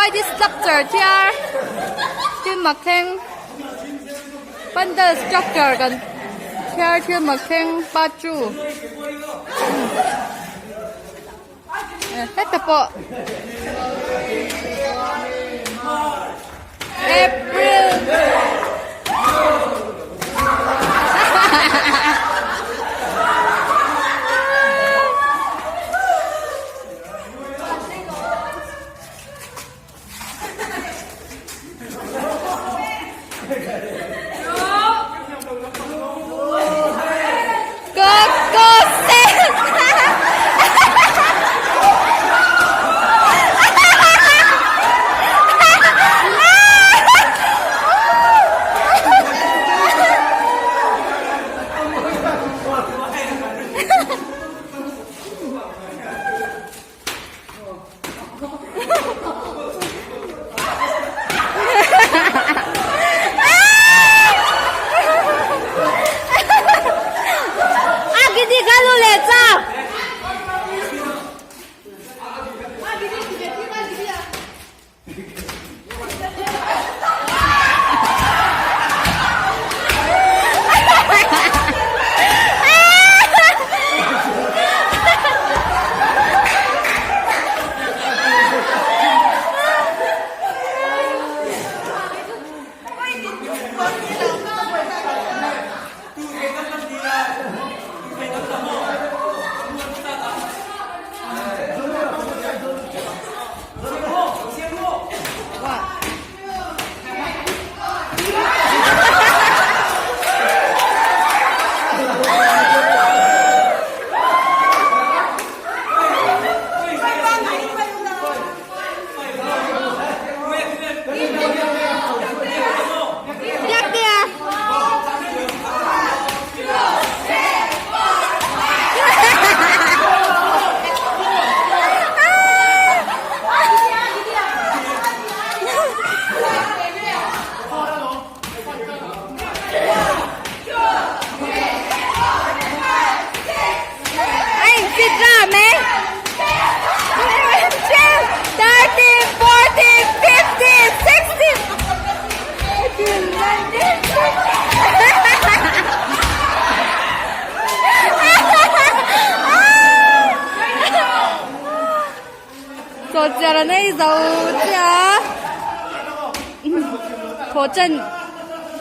Divided structure thiar thil mak thleng pandal structure kan thiar thil mak thleng part 2 heta pawh April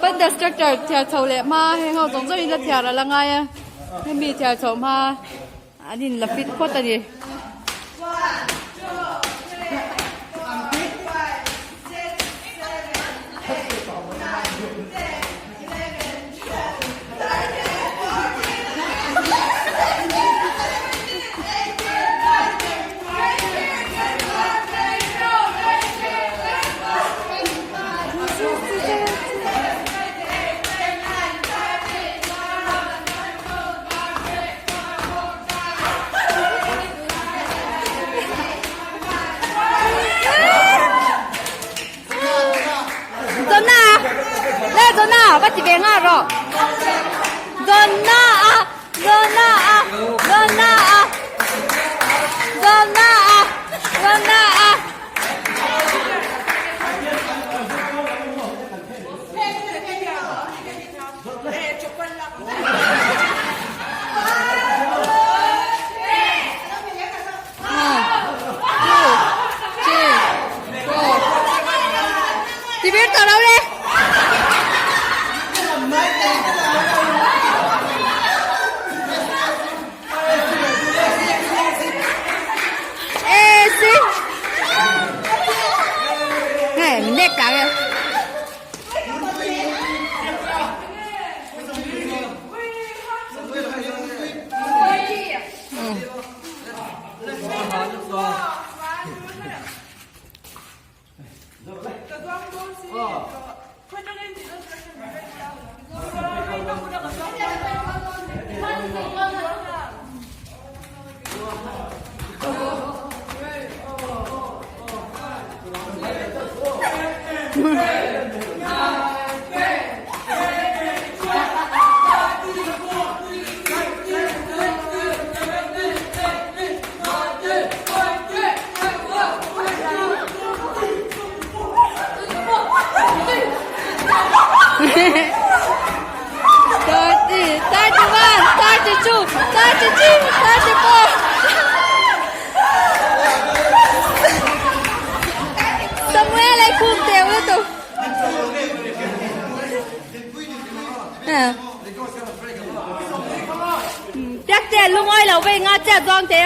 Banda structure thiar chho leh hma heng ho zawng zawng in la thiar a la ngai a hemi thiar chhoh hma an in la fit phawt a ni. Donna le Donna va ti ve nga rawh Donna a Donna a Donna a Donna a Donna a Ti ber tawh lo le. Ê, xí. Này, mình đẹp cả kìa. 33, 34. Samuel ai khum teu lutuk. Biakte lungawi lo vei nga chiah zawng te.